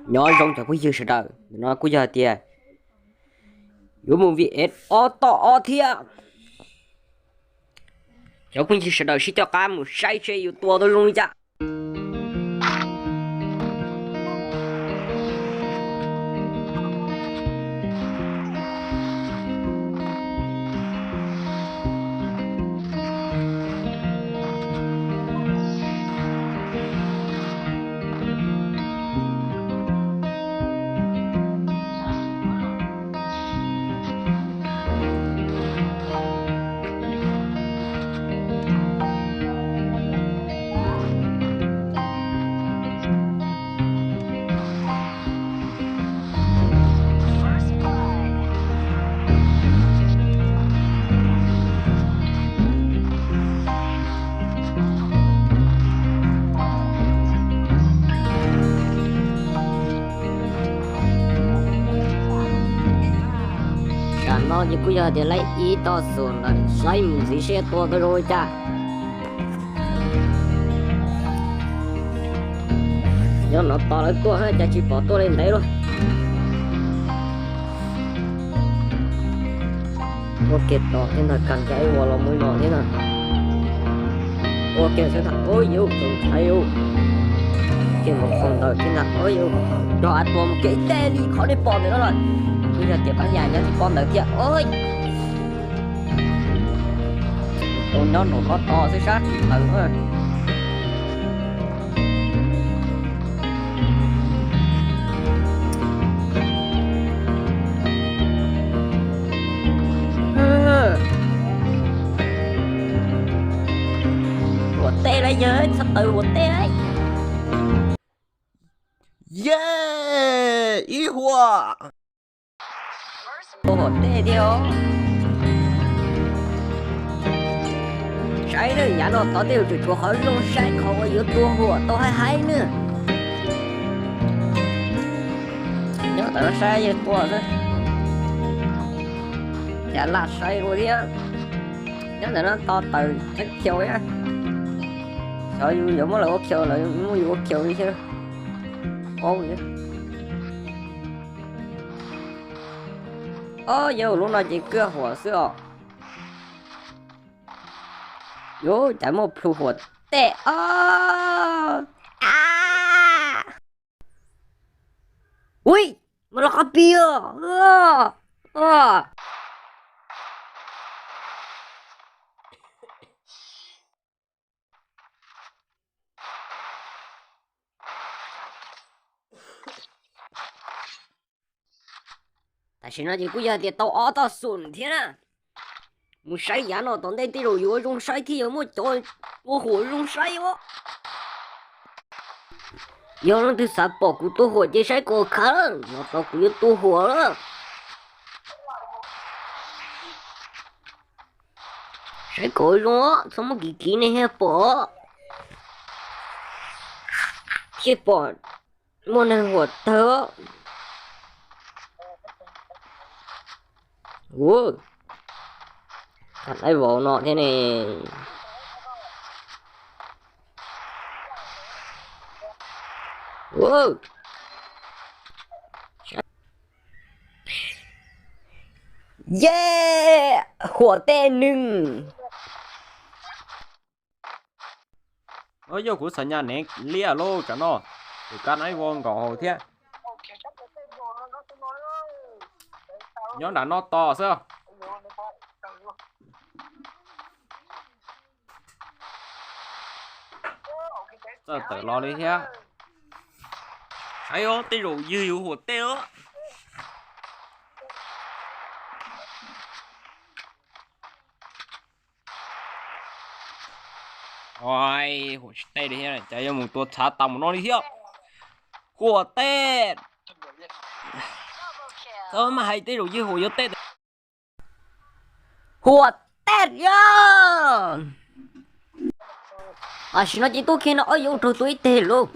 Nyob zoo cov phooj ywg sawv daws, no kuj yog tias yuav mus vi es ob toj ob thiab. Cov phooj ywg sawv daws sib coj qab mus saib seb yuav tua tau zoo li cas. Tam no ces kuj yog tias laib ib toj xum ntawm saib mus ntxiv seb tua tau zoo li cas. Nyob no tos lawv tuaj cas tsis pom tuaj li ntev lawm. Ua ke tos thiab ntag, kag ncaj ib vuag los mus no thiab na. Ua ke xwb ntag, ua yuv tus ntxhais ub. Ke mus qhov ntawd thiab ntag, ua yuv. Nrog av tuag mus kev ib teg li qhov nej pom ntawm no lawm. Kuj yog tias pab yam nyob tsis pom ntawd thiab. Tus nyob nraum no tos xwb sab tsis tawm na. Huam tej lawm yog txhob tawm huam tej. Ye, ib huam. Tua huam tej thiab os. Saib na, yav no tod tej zaum tseem tshuav qhov zoo saib qhov uas yuav tua huam tau haib haib na. Nyob ntawm no saib yawg tua xwb. Cas laj saib ua thiab. Nyob ntawm no tos tawm txeeb khiaus thiab. Xyov yus yuav muab lawv ua khiaus, lawv muab yus ua khiaus li thiab. Paub li. Ob, yog lub no ces kwj huam xwb os. Yuav cas muaj plhu huam tej os. Ui, mus los qhov pis os. Tam sim no ces kuj yog tias tau ob toj xum thiab na. Mus saib yav no tom ntej tej zaum yuav zoo saib thiab yuav muaj cov tua huam zoo saib os. Yog leej twg xav pom kuv tua huam ces saib kom khav, no tau kuv yuav tua huam lawm. Saib kom zoo, txhob muab kiv kiv nej thiaj pom. Thiaj pom muaj neeg huam tawg. Ua, laib vauv no thiab ne. Ye, huam tej nws. Yog kuv xav nyas nev liaj lauj, tsam no tus kab naib vau nkaus hauv thiab. Nyob nram no tos xwb. Txawj tawm los li thiab. Saib os, tej zaum ywg yuav huam tej os. Oi, huam tsis tej li thiab, cas yuav mus tua txhav tau mus no li thiab. Huam tej. Txawm mas hais tej zaum ywg huam yuav tej. Huam tej yog. Tam sim no ces tuaj kiag no ob yuav raug tua ib teg lauj.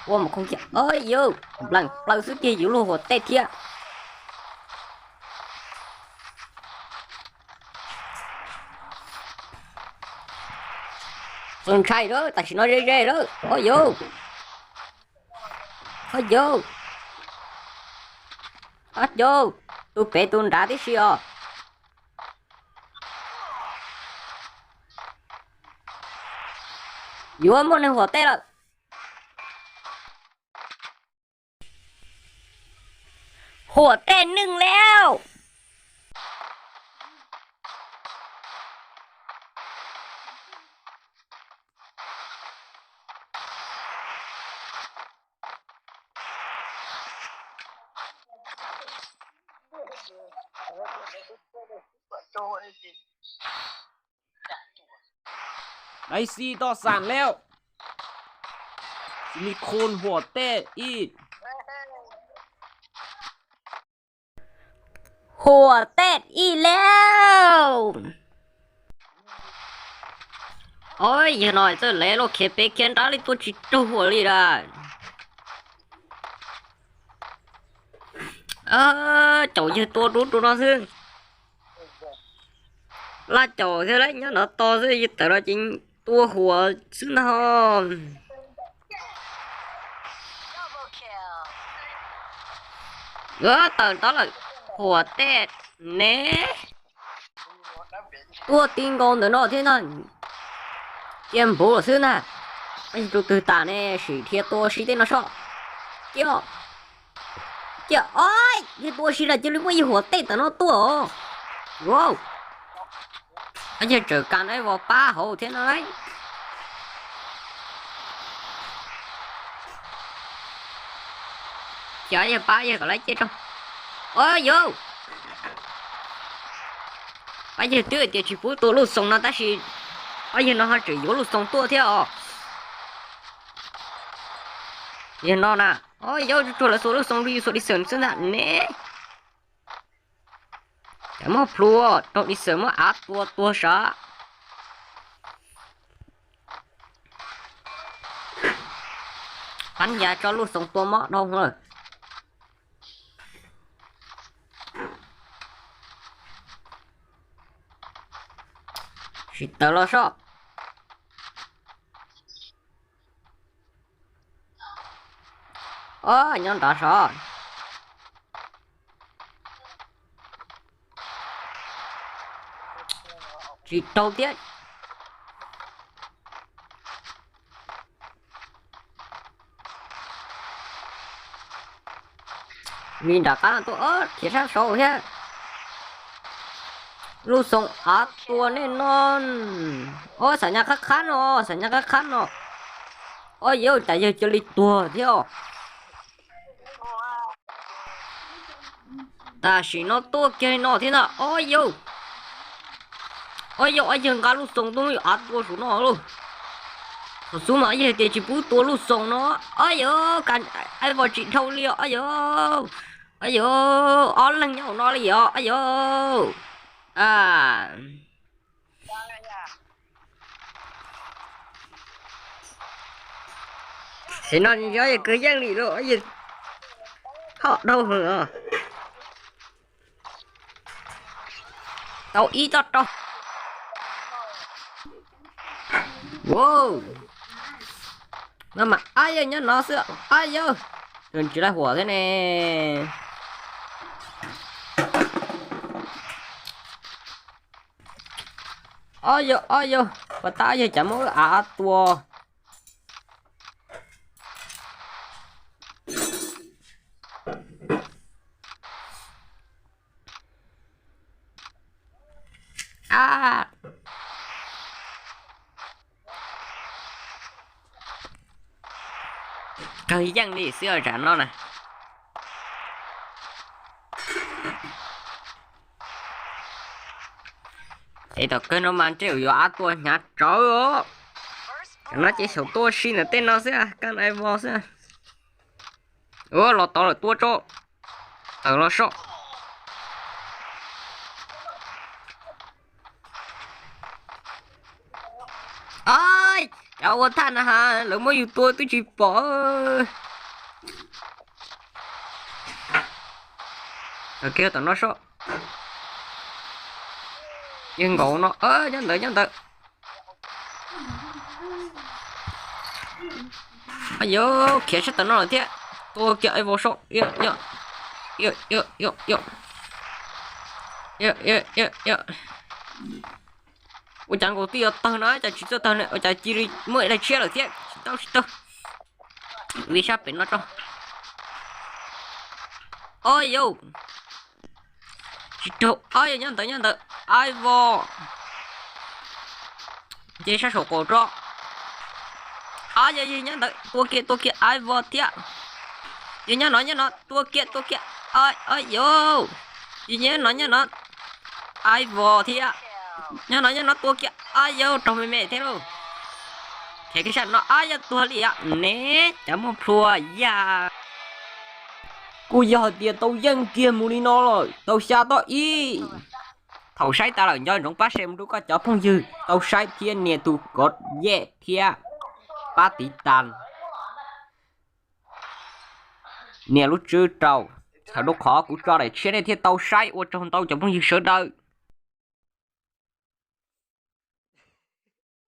Ua mus khooj kiag ob yuav nplees plaws xwb ces yuav luag huam tej thiab. Txaus ntshai lawm, tam sim no ze ze lawm. Ho yau, ho yau, ho yau, tus pem tus nrad tib si os. Yuav muaj neeg huam tej lawm. Huam tej neeg lawm. Dais xis toj xam lawm. Tsis mi khun huam tej ib. Huam tej ib lawm. Ov, yawg no txawj lawv loj khiav pem khiav nrad li tuaj tsis raug huam li lawm. Caum yawg tua rub rau no xwb. Laj caum thiab lawm nyob nov tos xwb, yawg tawm los ces tua huam xwb ntag. Tawm tod lawm, huam tej ne. Tuaj ti nkaus ntawm no thiab no. Cia npuv lawm xwb ntag. Peb tus twg tas ne sim dhia tua si tej no soj. Cia, cia, ov, yawg tua si lawm cia li muaj ib huam tej ntawm no tuaj os. Wow. Yawg tseem kam na vos pab hauv thiab no lauj. Ces yawg pab yawg kom lawv cia rau. Ov yau, pab yawg twb hais tias tsis pub tua lub xoo no tab sis ob yawg no ho tseem yuav lub xoo tuaj thiab os. Yawg no na, ov yau, tsuag tsuag lawv xuas lub xoo rau yus xuas dis xawm xwb ntag ne. Ces muab plhu rau dis xawm muab av tua tuag sav. Pab ya tso lub xoo tua mob dhau lawm. Sim tawm los soj. Ov, nyob nrad sov. Tsis raug thiab. Li nram qab tuaj, khiav sab saud thiab. Lub xoo av tua nej no. Ov, xam nyas qab qab no, xam nyas qab qab no. Ov yau, cas yawg cia li tuag thiab os. Tam sim no tuaj kiag li no thiab ntag. Ov yau, ov yau, ob yawg nqa lub xoo tuaj muab av tua saum no lauj. Thaum xub mas ob yawg tias tsis pub tua lub xoo no. Ov yau, ka, ab vos tsis dhau li os. Ov yau, ov yau, ob leeg nyob hauv no li os. Ov yau. Tam no yog kwv yeej li lauj, hom dhau hwv os. Tau ib toj rau. Wow. No mas ab yawg nyob no xwb, ab yawg. Tsis laij huam thiab ne. Ob yawg, ob yawg, puas tab yawg cas muab wb av tua. Kawg yeej li xwb os tsam no na. Es tom kawg no mas ntsej yuav av tua hnyav tsawv os. Tam no ces xyaum tua si ntawm tej no xwb, kaj nai vos xwb. Ua los tod lawm tua tso. Tawm los soj. Cov ua thaj na has lawv muab yus tua twb tsis pom. Tawm kiag tom no soj. Yawg nkaus no, nyob ntawd nyob ntawd. Yuav khiav sab tom no lawm thiab. Tua kiag Ivor so. Ua cas nkaus twb yuav tawg no cas tsis txawj tawg ne, ua cas cia li muaj ib daim tshiab lawm thiab, tsis tau tsis tau. Vij sab pem no tso. Ob yau, tsis raug, ob yau nyob ntawd nyob ntawd. Ivor, nce sab saum qaum tso. Ob yau nyob ntawd, tua kiag tua kiag Ivor thiab. Yog nyob no nyob no, tua kiag tua kiag. Ob yau, yog nyob no nyob no, Ivor thiab. Nyob no nyob no, tua kiag. Ob yau, raug me me thiab lauj. Khiav kiag sab no, ob yau, tuag li ne, cov muaj plhua yag. Kuj yog hais tias tau yeej kiag mus li no lawm, tau xya tob ib. Thaum saib tas lawm nco ntsoov pab share mus rau koj cov phooj ywg tau saib thiab nias tus kov yej thiab pab tiv tas, nias lub tswb rau, txhawm rau qhov kuv tso daim tshiab nej thiaj tau saib. Ua tsaug ntau cov phooj ywg sawv daws.